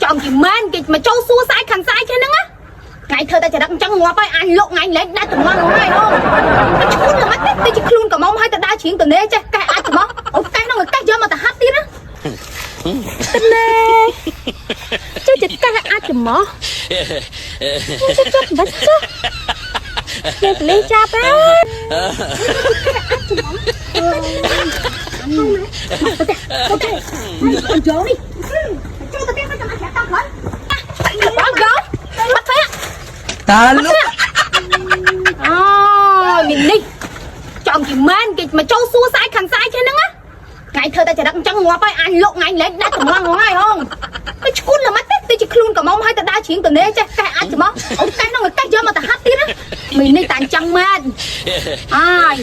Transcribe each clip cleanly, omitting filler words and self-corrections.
ចំជាមែនគេមកចូលសួរសាយខាងសាយចេះហ្នឹងណាថ្ងៃធ្វើតែចរិតអញ្ចឹងងាប់ហើយអញលុកថ្ងៃលែងដាច់តំងហ្នឹងហើយអូឈួនល្មិចទេជាខ្លួនកំមុំហើយទៅដើរជ្រៀងតនេចេះកែអាចច្មោះអូកែហ្នឹងកែយកមកទៅហាត់ទៀតណា តណែចេះចកេះអាចច្មោះចេះចិត្តមិនចុះគេលេងចាប់ហ៎ ទៅទៅទៅទៅចូលនេះចូលទៅផ្ទះទៅចាំអាចតាមខ្លួនបងយកបាត់ផ្ទះ តាលុក អូមីនេះចំជាមែនគេមកចូលសួរសាយខាងសាយចេះហ្នឹងណាថ្ងៃធ្វើតែចរិតអញ្ចឹងងាប់ហើយអញលុកថ្ងៃលែងដាច់តំងហ្នឹងហើយហងទៅឈួនល្មិចទេទៅជាខ្លួនកំមុំហើយទៅដើរជ្រៀងតនេចេះកែអាចច្មោះអូកែហ្នឹងកែយកមកទៅហាត់ទៀតណាមីនេះតែអញ្ចឹងមែនអើយ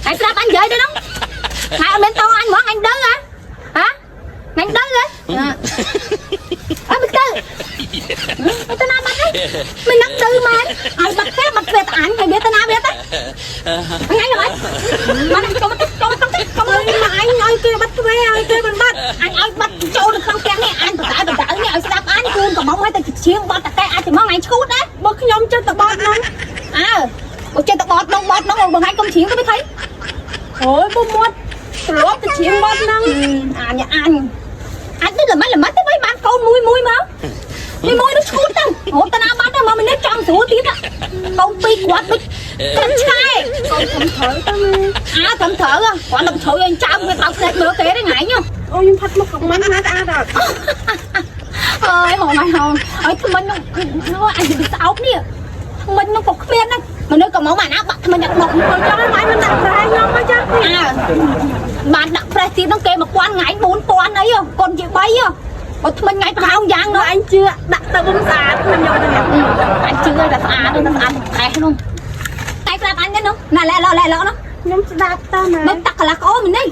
ហើយស្រាប់អញនិយាយទៅហ្នឹងថ្ងៃអត់មានតអញហ្មងអញដឹងហ៎ហ៎ថ្ងៃដឹងហ៎អើមិនទៅទៅណាបាត់ហើយមិននឹងទៅមែនឲ្យបាត់ផ្ទះបាត់ផ្ទះតអញហើយវាទៅណាវាទៅថ្ងៃល្មិចមកចូលទៅចូលទៅចូលទៅ ម៉ែឯងឲ្យគេបាត់ទ្វេឲ្យគេមិនបាត់ អញឲ្យបាត់ចូលនៅក្នុងផ្ទះនេះអញបតើបតើនេះឲ្យស្ដាប់អញគូនកំងឲ្យទៅជាងបត់តកែអាចមកអញឈូតណា បើខ្ញុំចិត្តទៅបត់ហ្នឹង អើបើចេះតែបត់ដងបត់ដងបងឯងកុំជ្រៀងទៅវាថៃ អូយពុំមាត់ត្រឡប់ទៅជាងបត់ហ្នឹង អញអញអញទៅល្មិចល្មិចទៅវិញបានកូនមួយមួយមកមួយមួយនោះឈូតទៅរត់ទៅណាបាត់ទៅមកមិននេះចង់ស្រួលទៀតកូនពីរគាត់ដូចក្រិនឆ្កែ កូនខំត្រូវទៅម៉ែ អើត្រឹមត្រូវគាត់នឹងជ្រុយឲ្យចាំវាដល់ផ្នែកមើលគេទេថ្ងៃញ អូខ្ញុំផាត់មុខកំមិនណាស្អាតអត់ អើយហងហើយហងហើយថ្មិញនោះនោះអញទៅស្អោបនេះថ្មិញនោះក៏គ្មានដែរមនុស្សក៏មកអាណាបាក់ថ្មិញដាក់មក បើចង់ឲ្យម៉ែមិនដាក់ប្រែខ្ញុំមកចា អើបានដាក់ប្រេះទៀតហ្នឹងគេ1000ថ្ងៃ4000អីកូនជា3បើថ្មិញថ្ងៃប្រហោងយ៉ាងនោះ បើឯងជឿដាក់ទៅវិញស្អាតខ្ញុំយកទៅ អញជឿតែស្អាតតែស្អាតខេះនោះតែប្រាប់អញនោះណាឡែឡឡែឡនោះ ខ្ញុំស្ដាប់តាម៉ែ មិនតាក់កន្លះក្អូមនេះ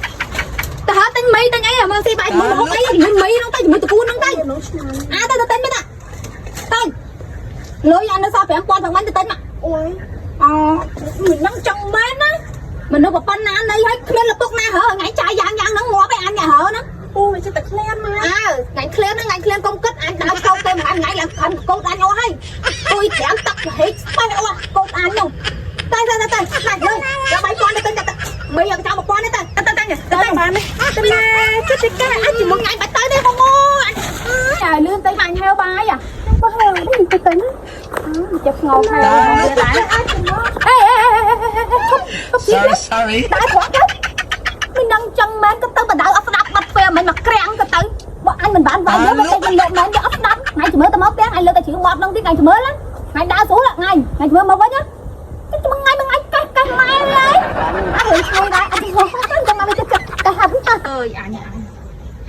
តើហើទិញមីទិញអីមើលស៊ីបាយមួយហូបអីជាមួយមីនោះទៅជាមួយតកូននោះទៅ នោះឆ្នាំ អើទៅទៅទិញមកតាទៅលុយអាននៅសល់5000ផងមិនទៅទិញមក អូយ អូមិនដឹងចង់មែនណាមនុស្សប៉ុណ្ណានៃហើយគ្មានលពុកណាហើថ្ងៃចាយយ៉ាងយ៉ាងហ្នឹងងាប់ឯអញហើណា អូយចិត្តតែក្លៀនម៉ែ អើថ្ងៃឃ្លានហ្នឹងថ្ងៃឃ្លានកុំគិតអញដើរកោតទៅមួយថ្ងៃឡើងខំកោតអញអស់ហើយទុយត្រាំទឹកហេកស្បេះអស់កោតអញនោះតែតែតែតែលុយដល់3000ទៅទិញតែមីយកចោល1000ទៅទៅទៅទៅ ទៅបានទេ ទៅណាចិត្តតែកែអញជាមួយថ្ងៃបាច់ទៅទេបងអូអញចាលឿនទៅអញហៅបាយអា បើហើយនេះទៅទៅ ចាប់ងោហៅអេអេអេឈប់ឈប់ Sorry, sorry. ដើរត្រង់ទៅមិនដឹងចឹងមែនក៏ទៅបដៅអត់ស្ដាប់បាត់ពេលមិនមកក្រាំងក៏ទៅបើអញមិនបានវាយយកទៅមិនលោកមែនយកអត់ស្ដាប់ថ្ងៃជំរឿទៅមកផ្ទះថ្ងៃលើកតែជ្រឿបត់ហ្នឹងទៀតថ្ងៃជំរឿណាថ្ងៃដើរស្រួលថ្ងៃថ្ងៃជំរឿមកវិញណាថ្ងៃមួយថ្ងៃកេះកេះម៉ែឡើយអត់រឿងឈ្ងុយដែរអត់ហោះទៅចាំមកចិត្តកេះហាប់អើយអញ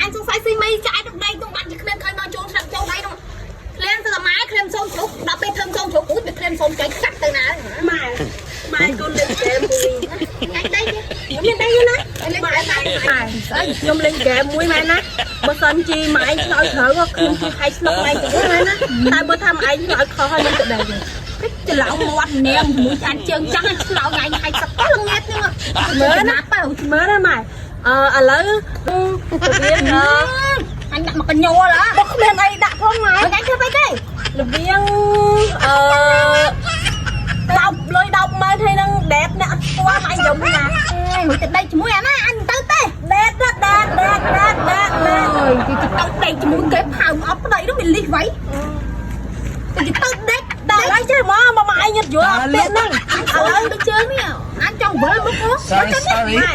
អញសង្ស័យស៊ីមីចាយទឹកដៃទុំបាត់ជាគ្មានឃើញមកចូលឆ្នាំចូលដៃនោះក្លៀនទៅតែម៉ែក្លៀនសូមជ្រុកដល់ពេលធ្វើសូមជ្រុកអ៊ូចវាក្លៀនសូមចៃកាត់ទៅណា ម៉ែម៉ែកូនលេងហ្គេមមួយ ថ្ងៃដៃ ខ្ញុំមានដៃណា ម៉ែម៉ែ ម៉ែស្អីខ្ញុំលេងហ្គេមមួយម៉ែណាបើសិនជីម៉ែឆ្លើយត្រូវក៏ខ្ញុំជិះហែកស្លុកម៉ែទៅម៉ែណាតែបើថាម៉ែឆ្លើយខុសហើយខ្ញុំទៅដែរ ច្រឡំមាត់នាងជាមួយចានជើងចាស់ឆ្លោថ្ងៃហែកសកលងៀតហ្នឹង មើលណា ណាបើ មើលណាម៉ែអឺឥឡូវរវាងអឺ អញដាក់មកកញោលហ៎ បើគ្មានអីដាក់ផងម៉ែ ថ្ងៃធ្វើអីទេ រវាងអឺ10លុយ10ម៉ឺនហើយនឹងដេតអ្នកអត់ស្គាល់ម៉ែយំណា រួចទៅដេកជាមួយអាណាអញទៅទេ ដេតដេតដេតដេតដេតដេត អើយគេទៅដេកជាមួយគេផើមអត់ប្តីនោះមានលីសໄວគេទៅដេក ដល់ហើយចេះមកមកម៉ែញឹកយល់អត់ពាក្យហ្នឹង ឥឡូវដូចជើងនេះអញចង់វិលមុខហ៎ Sorry, sorry. ម៉ែ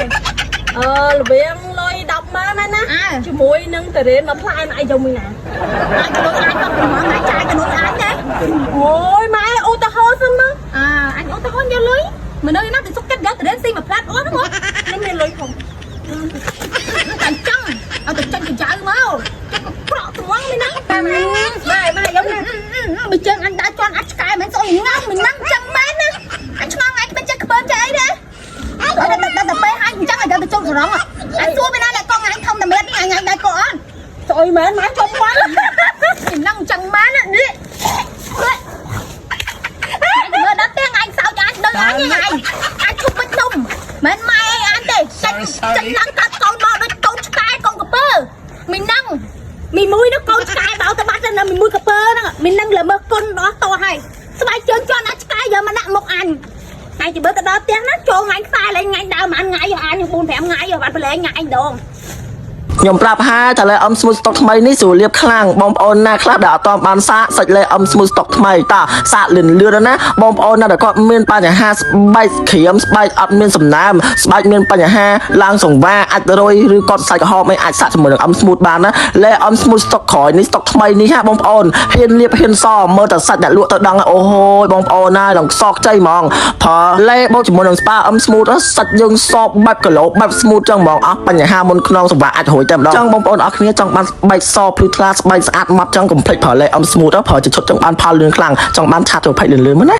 អឺរវាងលុយ10ម៉ឺនណាណា អើ ជាមួយនឹងតរេនមកផ្លែម៉ែយំមួយណា អញទៅអញទៅប្រហែលថ្ងៃចាយទៅនោះអញណា អូយម៉ែឧទាហរណ៍សិនមក អើអញអូទៅហូនយកលុយមនុស្សណាទៅសុកចិត្តយកទៅរៀនស៊ីមួយផ្លាត់អស់ហ្នឹងហ៎ ខ្ញុំមានលុយផង តែចង់ឲ្យទៅចាញ់កញ្ចៅមកចុះក៏ប្រក់ត្មងមិនណា តែម៉ែម៉ែម៉ែយំណា បើជើងអញដើរជន់អាចឆ្កែមិនស្អុយងំមិនណាចឹងមែនណាអញឆ្ងល់អញមិនចេះខ្ពើមចេះអីទេដល់ដល់ដល់ពេលអញអញ្ចឹងឲ្យទៅចូលសរងអញសួរពីណាអ្នកកងអញធំតែមេនេះអញអញដើរកអត់ ស្អុយមែនម៉ែជុំមក មិនណាចឹងមែននេះអញមើលដល់ផ្ទះអញសោចអញដឹងអញអញអញឈប់មិននំមិនម៉ែអីអញទេចាញ់ចាញ់ឡើងកាត់កូន ត់ទៅនៅមួយកពើហ្នឹងមាននឹងល្មើសគុណដល់តោះហើយស្បែកជើងជន់ដាក់ឆ្កែយកមកដាក់មុខអញថ្ងៃជិះទៅដល់ផ្ទះណាចូលថ្ងៃខ្សែលែងថ្ងៃដើមមួយថ្ងៃអញ4 5ថ្ងៃបានប្រឡែងថ្ងៃដង ខ្ញុំប្រាប់ហើយថាឡេអឹម smooth ស្តុកថ្មីនេះស្រួលលាបខ្លាំងបងប្អូនណាខ្លះដែលអត់ទាន់បានសាកសាច់ឡេអឹម smooth ស្តុកថ្មីតាសាកលឿនលឿនណាបងប្អូនណាដែលគាត់មានបញ្ហាស្បែកក្រៀមស្បែកអត់មានសំណើមស្បែកមានបញ្ហាឡើងសង្វាអាចរុយឬគាត់សាច់ក្រហមអីអាចសាកជាមួយនឹងអឹម smooth បានណាឡេអឹម smooth ស្តុកក្រោយនេះស្តុកថ្មីនេះហាបងប្អូនហ៊ានលាបហ៊ានសមើលតែសាច់អ្នកលក់ទៅដឹងអូហូយបងប្អូនណាឡើងសកចៃហ្មងផលលេបូកជាមួយនឹង spa អឹម smooth សាច់យើងសបែបគីឡូបែប smooth ចឹងហ្មងអស់បញ្ហាមុនខ្នងសង្វាអាចរួយតែម្ដងចង់បងប្អូនអរគ្នាចង់បានស្បែកសភ្លឺថ្លាស្បែកស្អាតម៉ត់ចង់កុំភ្លេចប្រើលេអឹម smooth ប្រើជាឈុតចង់បានផលលឿនខ្លាំងចង់បានឆាតទៅផេកលឿនលឿនមកណា។